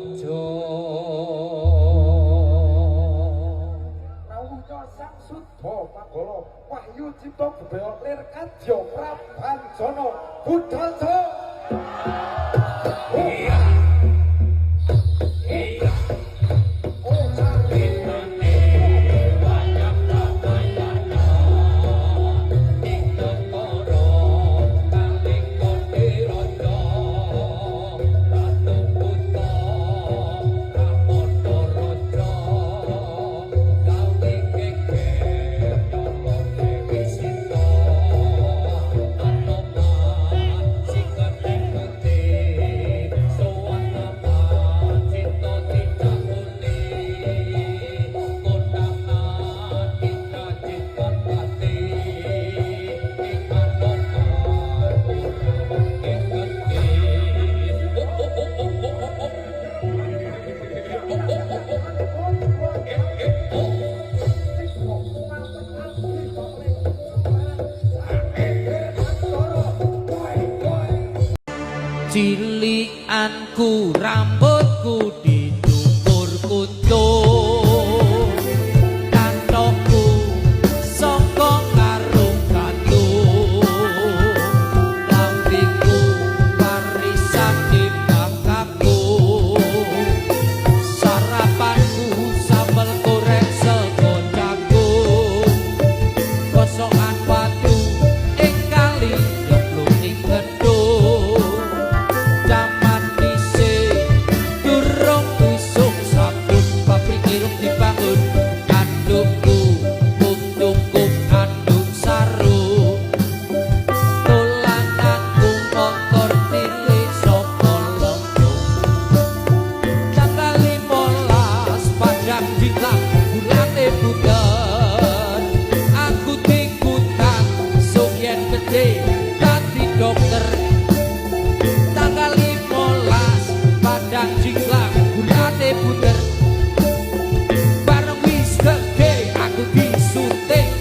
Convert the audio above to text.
Raja. Rawuhnya Sang Suddha Manggala Wahyu Cipta Budaya Lir Kadya Prabanjana Budalja. Iya. Iya. Oh, Caritane wayang Ramayana ing negara Kalingga Diraja Ratu Buta Pramana Raja gawe geger nyala Dewi Sita Anoman sing putih sowan Rama cinta dicakuli kondangan dikajikan pati ing Anoman ora mungkin gede. Oh oh oh oh oh oh oh oh oh oh oh eh eh oh. Cilikanku rambutku dicukur kuntul, kantokku saka karung katul, lambiku warisan bapakku, sarapanku sambel goreng sego jagung, kosokan watu ing kali nyemplung ing kedung. Jaman dhisik durung usum sabun, pabrik irung dibangun, andukku mung cukup anduk sarung, dolananku motor cilik saka Londo. Tanggal 15 Padang Jinglang gulane bunder, aku dikutang sok yen gedhe dadi dokter. Tanggal 15 Padang Jinglang gulane bunder, bareng wis gedhe aku disuntik.